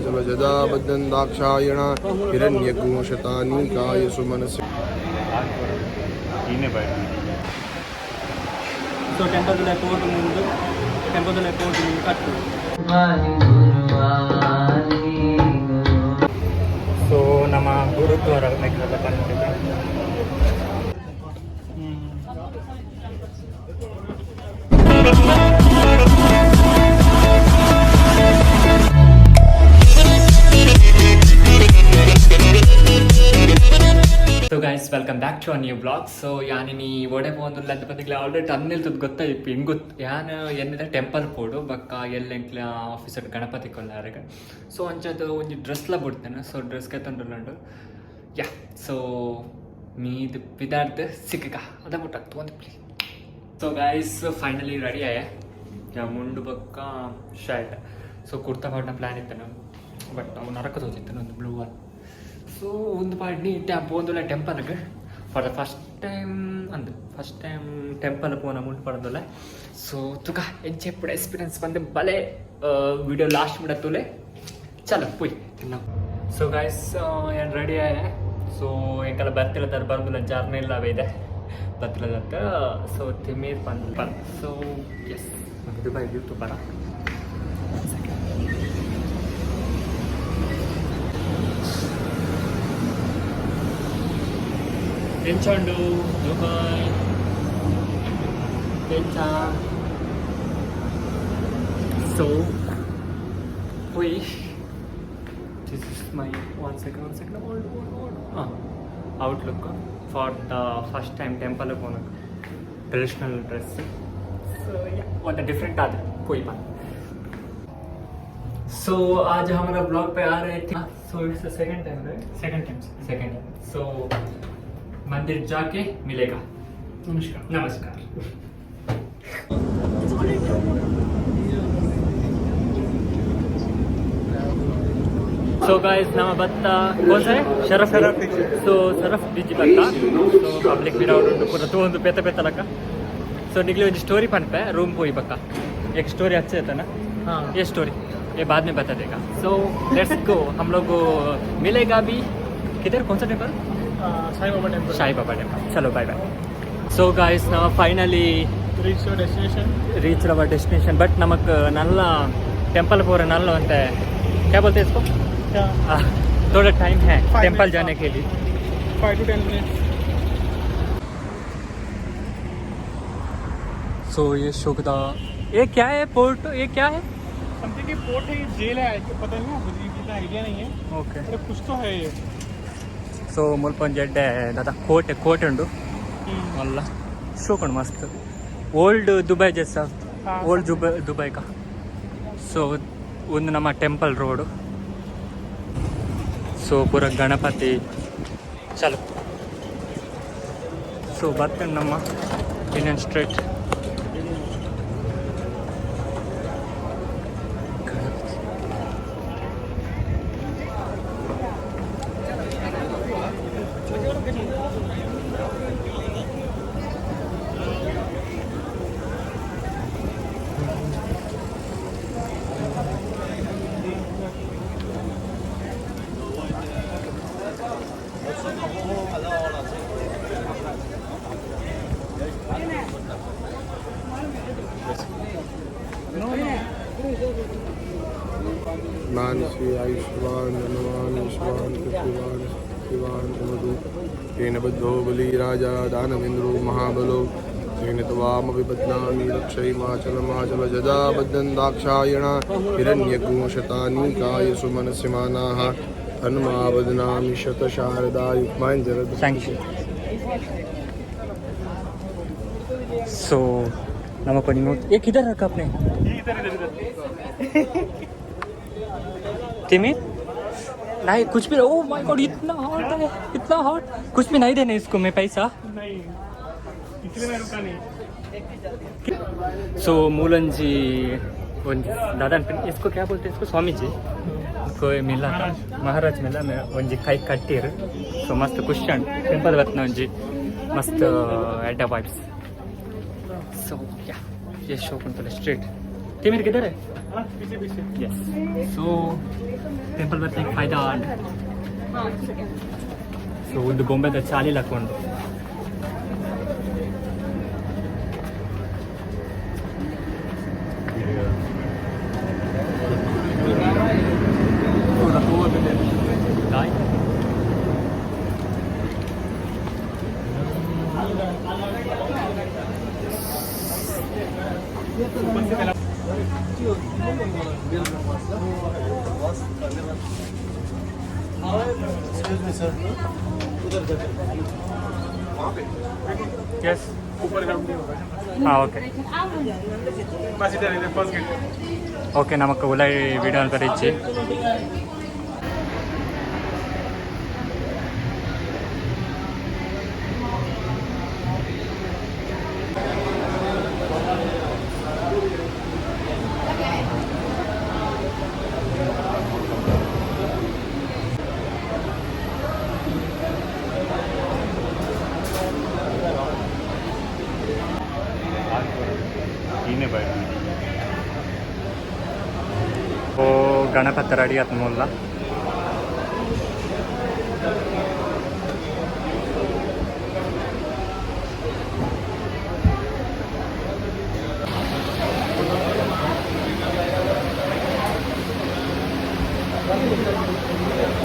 रक्षैमाचल जदाबद्धं दाक्षायण हिरण्यघोषतानीकाय सुमनसि. ಸೊ temple court ಮುಂದೆ, temple court ಮುಂದೆ ಕಟ್ಟು. ಸೊ ನಮ್ಮ ಗುರುದ್ವಾರ ಮೆಟ್ಲೆಲ್ಲ ಬಂದಿದೆ. So guys, welcome back to a new vlog. So ಯಾನಿನಿ ಒಡೆ ಪೋಂದುಲ್ಲ ಅಂತ ಪಂದಿಗ್ಲ ಆಲ್ರೆಡಿ ತನ್ನೆಲ್ ತುದ್ ಗೊತ್ತಾಯಿಪ್ಪು. ಹಿಂಗ್ ಗೊತ್ತು ಯಾನ್ ಎನ್ನಿದ ಟೆಂಪಲ್ ಪೋಡು ಬಕ್ಕ ಎಲ್ಲೆಂಕ್ಲ ಆಫೀಸರ್ ಗಣಪತಿ ಕೊಲ್ಲಾರೆಗ್. ಸೊ ಅಂಚದ ಒಂಜಿ ಡ್ರೆಸ್ಲ ಬುಡ್ತೇನೆ. ಸೊ ಡ್ರೆಸ್ ಕೆತ್ತೊಂಡುಲ್ಲುಂಡು. ಯಾ, ಸೊ ಮೀದ್ ಪಿದಾರ್ದ್ ಸಿಕ್ಕಕ ಅದ ಮುಟ್ಟ ಒಂದು ಪ್ಲೀಸ್. ಸೊ ಗೈಸ್, ಫೈನಲಿ ರೆಡಿ ಆಯ. ಮುಂಡು ಬಕ್ಕ ಶರ್ಟ್. ಸೊ ಕುರ್ತಾ ಪಾಡ್ನ ಪ್ಲ್ಯಾನ್ ಇತ್ತು, ಬಟ್ ಅವು ನರಕ ತೋಚಿತ್ತು ಒಂದು ಬ್ಲೂ ಒನ್. ಸೊ ಒಂದು ಪಾಡ್ನಿ ಪೋಂದುಲ್ಲ ಟೆಂಪಲ್ಗೆ ಫಾರ್ the first time ಅಂದು ಫಸ್ಟ್ ಟೈಮ್ ಟೆಂಪಲ್ ಪೋನ ಮುಂಡು ಪಡೋದಿಲ್ಲ. ಸೊ ತುಕ ಎಂಚೆಪ್ಪುಡ ಎಕ್ಸ್ಪೀರಿಯನ್ಸ್ ಬಂದು ಬಲೆ ವಿಡಿಯೋ ಲಾಸ್ಟ್ ಮುಡ ತೂಲೆ. ಚಲೋ ಪೋಯ್. ಸೊ ಗೈಸ್, ಏನು ರೆಡಿ ಆಯ. ಸೊ ಎಂಕಲ ಬರ್ತಿಲ್ಲ ತರ ಬಂದಿಲ್ಲ, ಜರ್ನಿ ಇಲ್ಲ ಇದೆ ಬರ್ತಿಲ್ಲದಂತ. ಸೊ ತಿಮ್ಮೀರ್ ಬಂದು ಬರ್. ಸೊ ಎಸ್, ದುಬೈ ವ್ಯೂ ತುಪಾರ. ಎಂಚಂಡು ದುಬೈ ಎಂಚ? ಸೊ ಹೋಯ್, this is my, one second, one second, hold, hold, hold. Outlook for the first time temple ಪೋನಕ್ traditional dress. So what different आद कोई बात. सो आज हमारा ब्लॉग पे आ रहे थे. So it's the second time, right? Second time. Second time. सो मंदिर जाके मिलेगा. नमस्कार. नमस्कार. ಸೊ ಗಾಯ್ಸ್, ನಮ್ಮ ಬತ್ತ ಕೋನ್ ಸರ್ ಶರಫ್. ಸೊ ಶರಫ್ ಬಿಜಿ ಬತ್ತ. ಸೊ ಪಬ್ಲಿಕ್ ಬಿರೌಡ್ ಉಂಟು ಪೂರ ತೂವೊಂದು ಪೇತ ಪೇತಲಕ. ಸೊ ನಿಗ್ಲಿ ಒಂಜಿ ಸ್ಟೋರಿ ಪನ್ಪೆ ರೂಮ್ ಪೋಯಿ ಬಕ್ಕ. एक स्टोरी अच्छे था ना? हाँ. ये स्टोरी ये बाद में बता देगा. सो let's go, हम लोग को मिलेगा अभी. किधर, कौन सा temple? Sai Baba temple. Sai Baba temple. चलो, बाय बाय. सो गाइस, ನಾವು finally reach your destination. Reach our destination. But ನಮಕ್ ನಲ್ಲ टेम्पल पूरा नल्ल ಅಂತ क्या बोलते हैं इसको? क्या? थोड़ा टाइम है Five temple minutes. जाने के लिए. 5 to 10 minutes. सो ये शोकदा, ये क्या है? पोर्ट, ये क्या है? समथिंग ये पोर्ट है, ये जेल है, पता नहीं, मुझे इतना आइडिया नहीं है. ओके. अरे, कुछ तो है ये. ಸೊ ಮುಲ್ಪ ಒಂಜಿ ಎಡ್ಡೆ ದಾದ ಕೋಟೆ ಕೋಟೆ ಉಂಡು ಮಲ್ಲ ಶೋಕುಂಡು ಮಸ್ತ್ ಓಲ್ಡ್ ದುಬೈ ಜೆಸ್ಸ. ಓಲ್ಡ್ ದುಬೈ ದುಬೈ ಕಾ. ಸೊ ಒಂದು ನಮ್ಮ ಟೆಂಪಲ್ ರೋಡು. ಸೊ ಪೂರ ಗಣಪತಿ. ಚಲೋ. ಸೊ ಬತ್ತಂಡ್ ನಮ್ಮ ಇಂಡಿಯನ್ ಸ್ಟ್ರೀಟ್ ಗಣಪತಿ. मानसी आयुष्वान् धनवान् विश्वान् पृथ्वीवान् शिवान् कुमतु. तेन बद्धो बली राजा दानवेन्द्रो महाबलो. तेन त्वामपि बध्नामि रक्षैमाचलमाचल जदा बद्धं दाक्षायण हिरण्यघोषतानीकाय सुमनसिमानाः तन्मा बध्नामि शतशारदायुग्माञ्जल. Thank you. सो नमक ये किधर रखा आपने? इधर, इधर, इधर. तिमी नहीं, कुछ भी. ओ my God, इतना हॉट है, इतना हॉट. कुछ भी नहीं देने इसको मैं पैसा. नहीं, इसलिए मैं रुका नहीं. सो ಮೂಲೊಂಜಿ ಒಂಜಿ ದಾದ इसको क्या बोलते हैं इसको? स्वामी जी को मिला था, महाराज मिला. ಒಂಜಿ ಕೈ ಕಟ್ಟಿರು. ಸೊ ಮಸ್ತ್ ಖುಷಿ ಉಂಟು. ಟೆಂಪಲ್ ಬತ್ನ ಒಂಜಿ ಮಸ್ತ್ ಎಡ್ಡ ವೈಬ್ಸ್. ಸೊ ಯಾ, ये शो ಉಂಟಲ್ಲ ಸ್ಟ್ರೀಟ್. ತಿಮಿರ್ किधर है? हाँ, पीछे, पीछे. ಎಸ್. ಸೊ ಟೆಂಪಲ್ ಬರ್ತೀನಿ ಫಾಯ್ದಾ ಆಂಡ್. ಸೊ ಒಂದು ಬೊಂಬೆದ ಚಾಲಿ ಹಾಕೊಂಡು ದಾಯ್. ಎಸ್. ऊपर का नहीं होगा. ಹಾಂ, ಓಕೆ. बस इधर इधर फर्स्ट गेट. ಓಕೆ, ನಮಕ್ ಉಲೈ ವಿಡಿಯೋ ಅನ್ಪರಿಚ್ಚಿ. ಓ ಗಣಪತಿ ರೆಡಿ ಆತ್ ಮುಲ್ಲ.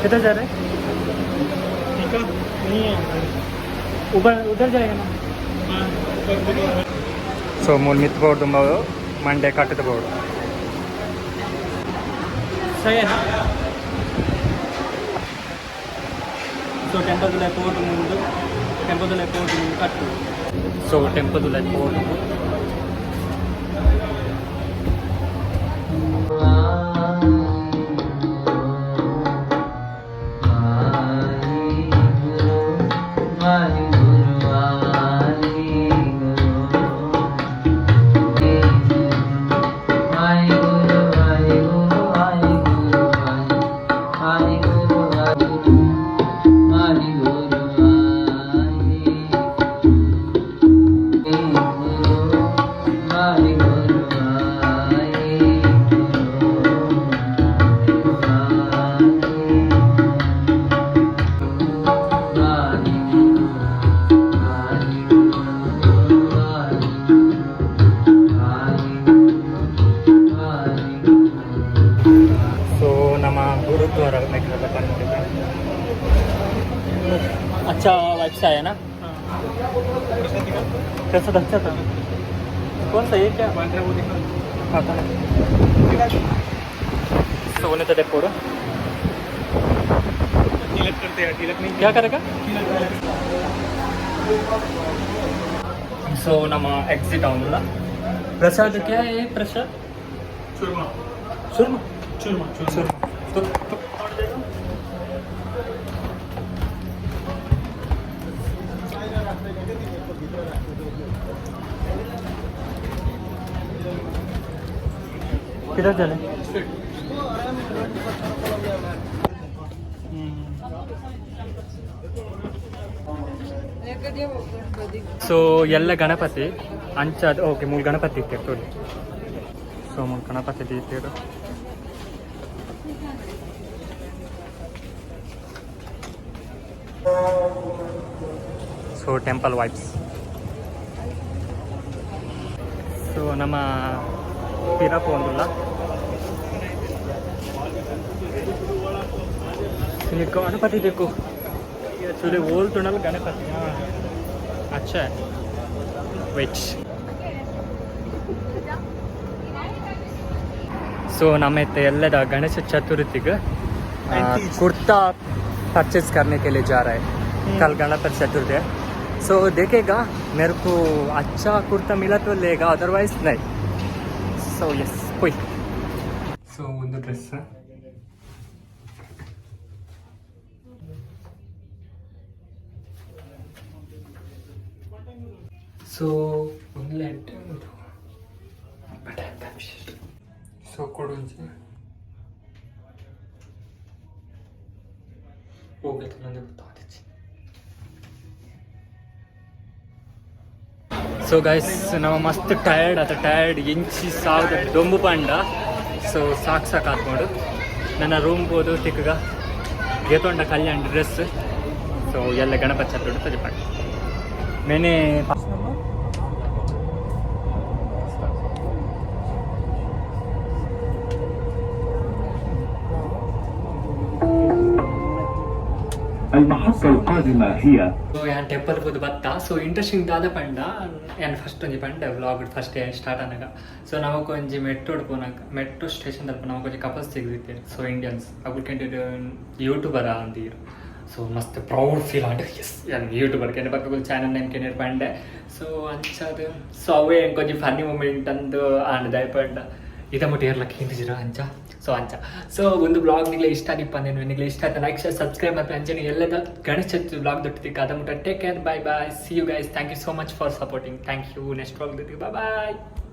किधर जा रहे हैं? ठीक है, नहीं है. ऊपर उधर जाएगा ना. ಸೊ ಮೂಲ ಮಿತ್ ಬೋರ್ಡ್ ಮಂಡೆ ಕಟ್ಟದ ಬೋರ್ಡ್. सही है ना? ಸೊ ಟೆಂಪಲ್ ಪೋರ್ಟ್ ಮುಂದೆ, ಟೆಂಪಲ್ ಪೋರ್ಟ್ ಮುಂದೆ ಕಟ್ಟು. ಸೊ ಟೆಂಪಲ್ ಬೋರ್ಡ್. ಸೊ ನಮ್ಮ ಗುರುದ್ವಾರ ಮೆಟ್ಲೆಲ್ಲ ಬಂದಿದೆ. अच्छा वाइब्स आया ना? कैसा था? अच्छा था. कौन सा ये क्या? वो देखो. आता सोने तो फोड़ो. तिलक करते हैं, तिलक नहीं? क्या करेगा? तिलक तिलक. ಸೊ ನಮ್ಮ ಎಕ್ಸಿಟ್ ಅವನಲ್ಲ. ಪ್ರಸಾದ್ क्या है ये प्रसाद? चूरमा. सुरमा. चूरमा चूरमा. सुरमा तो किधर चले? ಸೊ ಎಲ್ಲ ಗಣಪತಿ ಅಂಚಾದ. ಓಕೆ, ಮೂರು ಗಣಪತಿ ಇಟ್ಟಿರು ತೋರಿ. ಸೊ ಮೂರು ಗಣಪತಿ ಇಟ್ಟಿರು. ಸೊ ಟೆಂಪಲ್ ವೈಬ್ಸ್. ಸೊ ನಮ್ಮ ಪಿರಪ್ ಒಂದುಲ್ಲ. गणपति देखो. एक्चुअली ओल तुणल गणपति. हाँ, अच्छा है. ವೆಯ್ಟ್. ಸೊ ನಮ್ಮ ಇತ್ತ ಎಲ್ಲದ ಗಣೇಶ ಚತುರ್ಥಿಗೆ कुर्ता परचेज करने के लिए जा रहा है. कल गणपति चतुर्थी है. सो देखेगा, मेरे को अच्छा कुर्ता मिला तो लेगा, अदरवाइज नहीं. सो यस कोई ಸೊ ಒಂದು ಡ್ರೆಸ್. ಸೊ ಒಂದು ಬಟ್ ಸೊ ಕೊಡುಂಚಿ ಹೋಗುತ್ತೆ ನನಗೆ ಗೊತ್ತಾಗ್ತಿತ್ತು. ಸೊ ಗೈಸ್, ನಾವು ಮಸ್ತ್ ಟಯರ್ಡ್ ಆತ. ಟಯರ್ಡ್ ಎಂಚಿ ಸಾವಿರದ ದೊಂಬು ಪಂಡ. ಸೊ ಸಾಕು ಸಾಕು ಹಾಕ್ಕೊಂಡು. ನನ್ನ ರೂಮ್ ಪೋದು ತಿಕ್ಕಗ ಗೆತೊಂಡ ಕಲ್ಯಾಣ ಡ್ರೆಸ್. ಸೊ ಎಲ್ಲ ಗಣಪತಿ ಚತುರ್ಥ ತಜಪಾಡಿ ಮೇನೆ. المحطة القادمة هي ಸೊ ಯಾನ್ ಟೆಂಪಲ್ ಪೋದು ಬತ್ತ. ಸೊ ಇಂಟ್ರೆಸ್ಟಿಂಗ್ ದಾದ ಪಂಡ, ಯಾನ್ ಫಸ್ಟ್ ಒಂಜಿ ಪಂಡ ವ್ಲಾಗ್ ಫಸ್ಟ್ ಸ್ಟಾರ್ಟ್ ಆನಗ, ಸೊ ನಮಕ್ ಒಂಜಿ ಮೆಟ್ರೋಡ್ ಪೋನಾಗ, ಮೆಟ್ರೋ ಸ್ಟೇಷನ್ ತಲ್ಪ ನಮಕ್ ಒಂಜಿ ಕಪಲ್ಸ್ ತೆಗೆದಿತ್ತೇರು. ಸೊ ಇಂಡಿಯನ್ಸ್ ಅಗುಲ್ ಕೆಂಟೆಡ್ ಯೂಟ್ಯೂಬರ್ ಅಂದೀರು. ಸೊ ಮಸ್ತ್ ಪ್ರೌಡ್ ಫೀಲ್ ಆಂಡ್, ಎಸ್, ಯಾನ್ ಯೂಟ್ಯೂಬರ್ ಕೆಂಡ ಪಕ್ಕ ಚಾನಲ್ ನೇಮ್ ಕೆಂಡೇರ್ ಪಂಡೆ. ಸೊ ಅಂಚಾದ ಸೊ ಅವೇ ಎಂಕೊಂಜಿ ಫನ್ನಿ ಮೂಮೆಂಟ್ ಅಂದು ಆಂಡ್. ದಾಯ ಪಂಡ ಇದ ಮುಟ್ಟ ಏರ್ಲಕ್ಕೆ ಹಿಂದಿಜಿರ ಅಂಚ. ಸೊ ಅಂಚ ಸೊ ಒಂದು ಬ್ಲಾಗ್ ನಿಗ್ಲೆ ಇಷ್ಟ ಆದಿಪ್ಪ ಅಂದೇನು, ನಿಗ್ಲೆ ಇಷ್ಟ ಆಯ್ತಾ ಲೈಕ್, ಶೇರ್, ಸಬ್ಸ್ಕ್ರೈಬ್ ಮಾಡ್ತೀನಿ. ಅಂಚನೆ ಎಲ್ಲದ ಗಣೇಶ ಚತುರ್ಥಿ ಬ್ಲಾಗ್ ದೊಟ್ಟಿದ್ದಕ್ಕೆ ಅದ ಮುಟ್ಟ take care, bye bye, see you guys. Thank you so much for supporting. Thank you. Next blog ದೊಟ್ಟಿಗೆ bye bye.